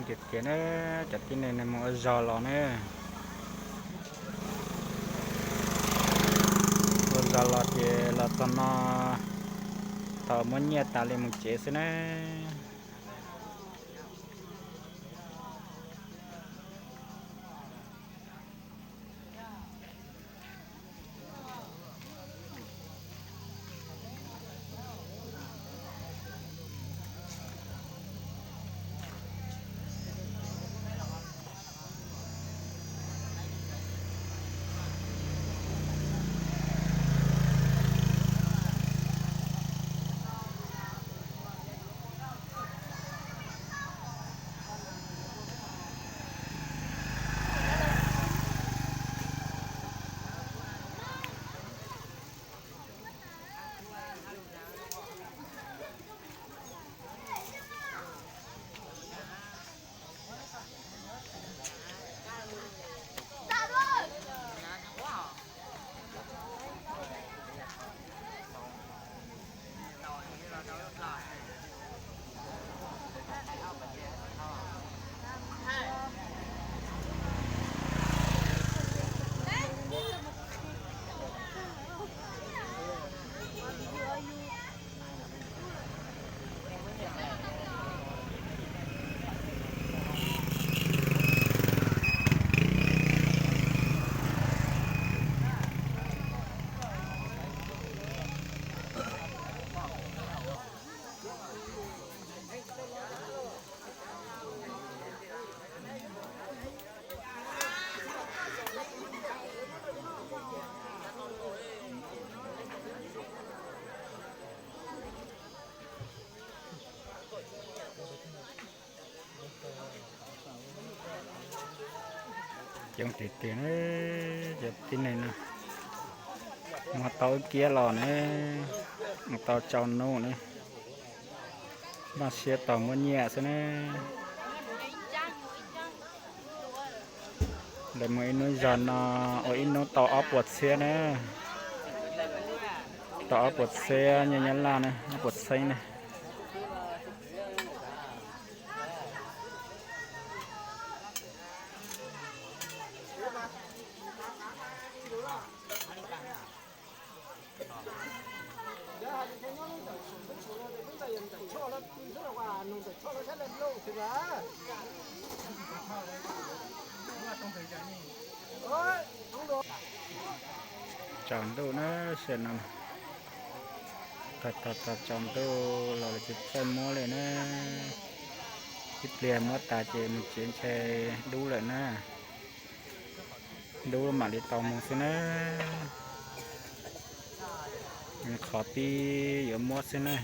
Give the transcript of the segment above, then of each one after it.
Tiag tiag na, cov tib neeg no mus ua zog los na. Ua zog los ces los txog no, thaum muab nyiaj tas li mus tsev xwb na. Coob tiag tiag na, cov tib neeg no. Muab tau ib kiab los ne, mus tau rau hnub ne, npaj siab tos muab nyiaj xwb ne. Lawv mus ib hnub zog no, ua ib hnub tau ob puas txhiab na, tau ob puas txhiab nyiaj Nyab Laj na, ob puas txhiab na. Tsaus ntuj na, sim no tag tag tag tsaus ntuj los lawv tsis txawj muab li na. Ib pliag muab tas ces mus tsev ntshe dub lawm na. Dub mam li tau mus xwb na. Qhov pib yuav muab xwb na.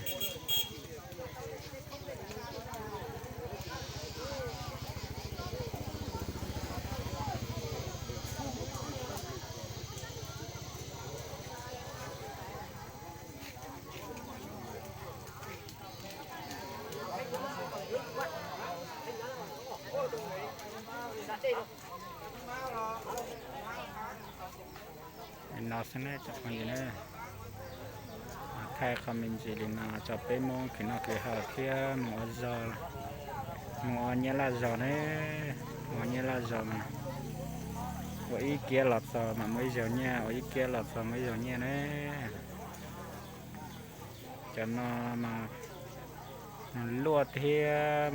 Li no xwb na cov phooj ywg na, thaij qhov me ntsis li no tso peb Hmoob khwv noj khwv haus thiab mus ua zog, mus ua nyiaj laj zog ne, mus ua nyiaj laj zog mas ua ib kiab los txog mas muaj ib zaug nyiaj, ua ib kiab los txog muaj ib zaug nyiaj ne. Cov no mas luaj thiab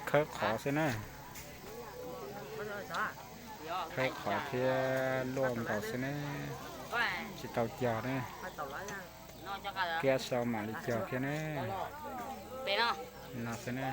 khawb qhov xwb na. Khawb qhov thiab luaj nkaus xwb ne, tsis tau cog ne. Kiab sau mam li cog thiab ne. No xwb ne.